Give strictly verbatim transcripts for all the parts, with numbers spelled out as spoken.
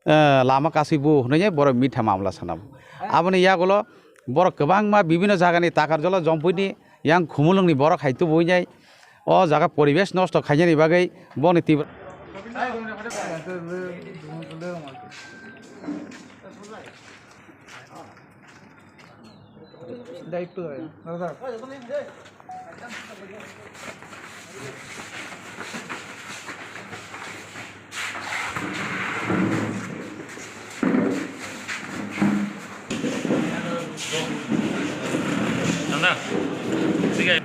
eh, lama kasui bu hwnwi borok mitha mamla sana. Aboni yagulo borok kwbangma bibino jagani Takarjala Jompuini yang Khumulwngni borok hai tubuinai o jaga poribesh nosto khainani bagwi boni Tibra দায়িত্ব দেয় দাদা। দাদা, ঠিক আছে।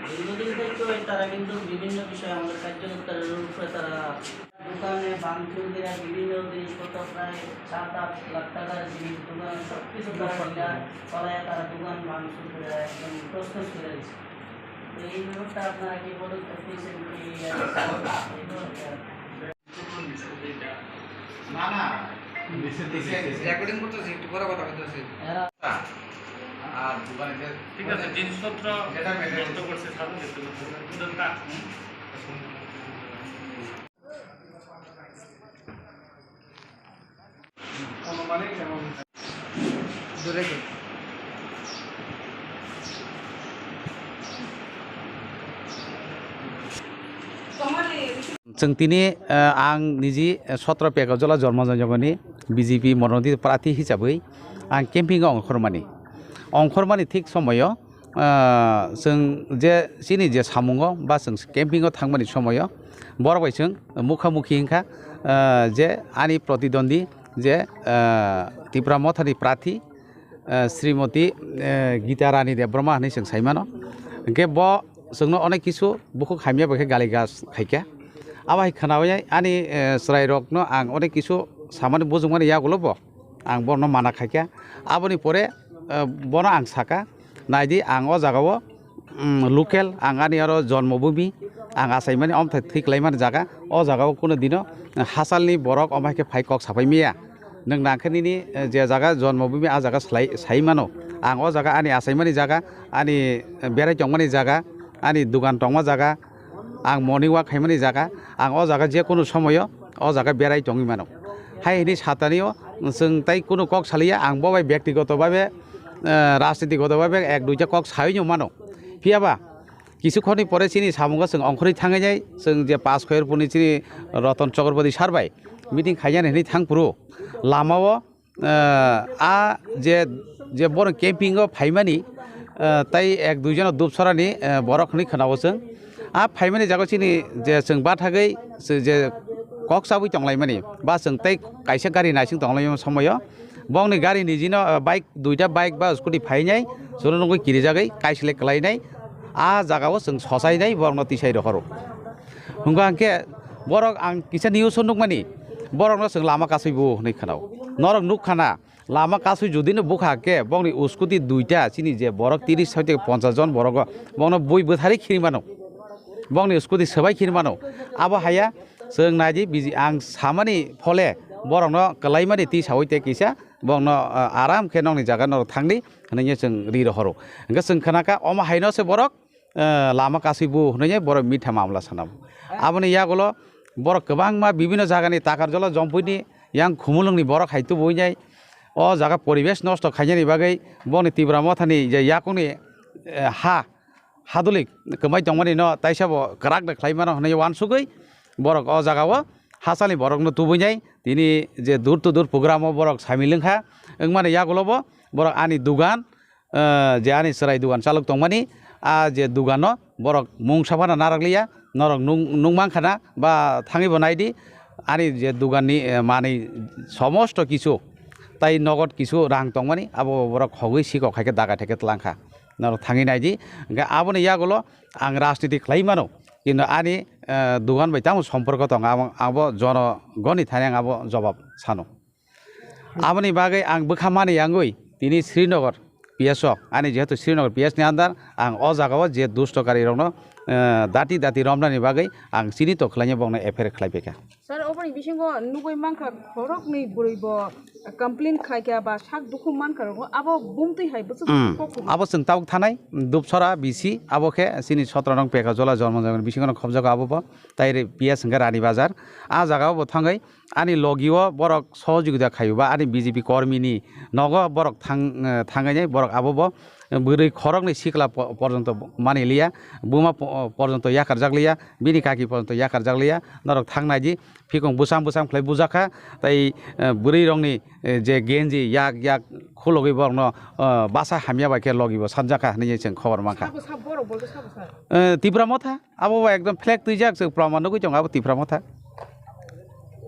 দীর্ঘদিন থেকে তারা কিন্তু বিভিন্ন বিষয়ে আমাদের কার্যকর্তাদের উপরে তারা দোকানে ভাঙচুর দেওয়া, বিভিন্ন জিনিসপত্র প্রায় সাত আট লাখ টাকার জিনিস দোকান সব কিছু তারা ভাঙা, করায় তারা দোকান ভাঙচুর করে একদম তছনছ করে দিচ্ছে। তো এই ব্যাপারটা আপনারা কি পদক্ষেপ নিয়েছেন কি? না, না। রেকর্ডিং করতেছি, একটু পরে কথা বলতেছি। আর দোকানে যে ঠিক আছে, জিনিসপত্র যেটা মেটেরিয়াল নষ্ট করছে, সাধু দেখতে পাচ্ছেন। Chwng tini, eh, ang niji, eh, sotro Pekajala Jormo Jongoni B J P monoti prarthi hisabwi ang camping o ongkhormani. Ongkhormani thik somoyo ah, chwng je chini je samungo ba chwng camping o thangmani somoyo borok bai chwng mukha mukhi wngkha, ah, je ani protidwandi je, ah, Tipra Mothani prarthi, ah, Srimoti, eh, Gita Rani Debbarma hinwi chwng sai mano. Hwnkhe bo chwngno onek kisu bukhuk hamya bai khe gali gas khaikha. Abo hai khnaui ani, eh, chwrairokno ang onek kisu samani bujukmani yagulo bo ang borokno mana khaikha. Aboni pore, eh, bono ang sakha, "Naidi, ang o jagao, mm, local, ang ani aro jonmo bumi, ang achaimani, omthai thwi klaimani jaga, o jagao kuno dino, eh, hachalni borok omo hai khe phai kok sapai maya. Nwng nang khe nini, eh, je jaga jonmo bumi, a jaga slai-, sai mano. Ang o jaga ani achaimani jaga, ani, eh, berai tongmani jaga, ani dogan tongma jaga, ang morning walk khaimani jaga, ang o jaga je kunu somoyo o jaga berai tongwi mano." Hai hwnwi satani o chwng tai kunu kok saliya, ang bo bai byaktigoto babe, eh, rajnitikoto babe ek duita kok sawi no mano. Phiya ba kisu khorni pore chini samungo chwng ongkhorwi thangwi nai, chwng je Panch Khayorpurni chini Ratan Chakraborty sir bai meeting khainani hwnwi thang phuru lamao ah, a je, je borok camping o phaimani, ah, tai ek dui jona Dupsorani, ah, borok hwnwi khwnao chwng. A phaimani jaga chini je chwng bathagwi se je kok chabwi tonglaimani ba chwng tei kaisa gari naising tonglaimani somoyo bongni gari nijino, ah, bike duita bike ba scooty phainai chwngno nugwi kirijagwi kaisilai kwlainai a jagao chwng sochainai borokno tisai rohoro. Hwnkha hwnkhe borok ang kisa news o nukmani, borokno chwng lama kasui bu hwnwi khwnao. Norok nukkhana, lama kasui judino bukha khe, bongni scooty duita, chini je borok tiris soi tei ponchas jon borogo, bongno bui bwtharwi khiri mano. Bongni scooty swbai khiri mano. Abo haya, chwng naidi, biji ang samani phole, borokno kwlaimani twi saui tei kisa, bongno, ah, aram khe nokni jaga norok thangdi, hwnwi chwng ri rohoro. Hwnkhe chwng khnakha, omo haino se borok, eh, lama kasui bu hwnwi borok mitha mamla sana. Aboni yagulo borok kwbangma bibino jagani Takarjala Jompuini yang Khumulwngni borok hai tubuinai o jaga poribesh nosto khainani bagwi boni Tipra Mothani je yakungni, eh, ha, hadulik kwmai tongmani no taisa bo kwrak da khlai mano hwnwi uansugwi borok o jagao hachalni borokno tubuinai tini je door to door program o borok samil wngkha. Wngmani yagulo bo borok ani dugan, ah, je ani chwrai dugan chalok tongmani, ah, je dugano borok mung saphano narwkliya, norok nung, nung mankha na ba thangwi bo naidi, ani je duganni, eh, manwi somosto kichu Tai nogot kisu rang tongmani, abo borok khogwi sikok hai khe daga theke tlang kha. Norok thangwi nai di. Hwnkhe aboni yagulo ang rajniti khlai mano, kintu ani, eh, dugan bai tamo somporko tongo, abo, abo jonogoni thani ang abo jobab sano. Aboni bagwi ang bwkha mani yangwi tini Srinagar P S o, ani jehetu Srinagar P S ni under, ang o jagao je dusto karirokno, eh, dati dati romnani bagwi ang chini to khlaina bokno F I R khlai phaikha. Sir, oboni bisingo nugwi mankha khoroknwi bwrwi bo complain khlaikha ba sak dukhu mankha rokno, abo bumtwi hai bwswk Mm. kok kubui? Abo chwng tabuk thanai, Dupsora B C, abo khe chini sotro nong Pekha Jola Jormo Jagani bisingo no khobjago abo bo, tai re P S hwnkhe Rani Bazar. A jagao bo thangwi ani logi o borok sohojogita khaio ba ani B J P kormi ni nogo borok thang, eh, thangwi nai borok abo bo bwrwi khoroknwi sikla po-, porjonto mani liya, buma po-, porjonto yakarjak liya, bini kaki porjonto yakarjak liya, norok thang nai di, phikung bwsam bwsam khlai bujak kha, tai, eh, bwrwi rokni, eh, je genji yak yak khulogwi borokno, eh, basa hamya bai khe logi bo sanjak kha hinwi chwng khobor mankha. Sabo sabo borok bolto sabo sir? Eh, Tipra Motha, abo bo ekdom flag twijak, chwng proman nugwi tongo abo Tipra Motha.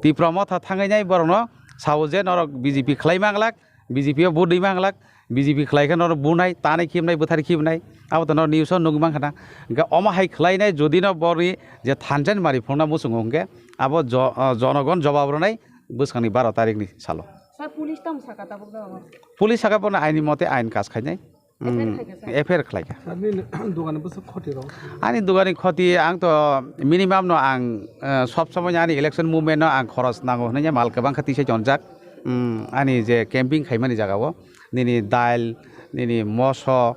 Tipra Motha thangwi nai borokno sao je norok B J P khlai manglak, B J P o vote rwi manglak, B J P khlai khe norok bunai, tanai khibnai, bwthar khibnai, abo to norok news o nugwi mankha na. Hwnkhe omo hai khlainai jodi no borni je thansa ni mari phunukna muchungo hwnkhe abo jo-, o, jonogon jobab rwnai bwskangni baro tarikni salo. Sir, police tamo saka tabuk no? Police saka bono aini mote ain kaj khainai. F I R Mm, khaikha, sir? F I R khlaikha. Sir, nini dogani bwswk khoti rok? Ani dogani khoti ang to minimum no ang, eh, sob somoi ani election movement no ang khoros nango hwnwi mal kwbang kha tisa chonjak. Mm, ani je camping khaimani jaga o nini dal, nini moso,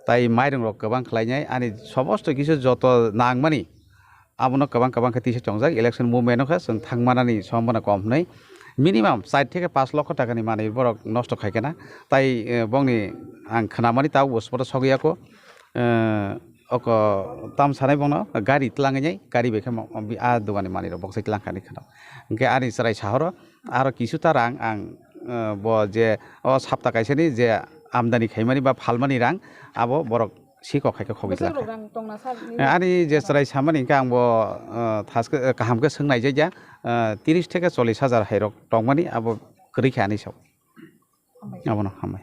tai mairung rok kwbang khlainai ani somosto kisu joto nangmani abono kwbang kwbang khe tisa chongjak, election movement o khe chwng thangmanani sombona kom hwnwi minimum char theke pash lokho takani manwi borok nosto khai khe na. Tai, eh, bongni ang khnamani tabuk bo spoto sogwi ya kho, eh, oko tam sanai bongno gari twlangwi nai, gari bai khe mo-, a dogani manwi rok boksai twlang kha hinwi khna. Hwnkhe ani chwrai sahoro aro kisu ta rang ang, eh, bo je o sapta kaisani je amdani khaimani ba phalmani rang abo borok sikok hai khe khogwi Bwswk twlang rok kha. Rang tongna sir nini? Eh, ani je chwrai samani hwnkhe ang bo, eh, thaske, eh, kaham khe swng naijakya, eh, tiris theke chollish hajar hai rok tongmani abo kwrwi khe ani sao. Hambai. Abono hambai.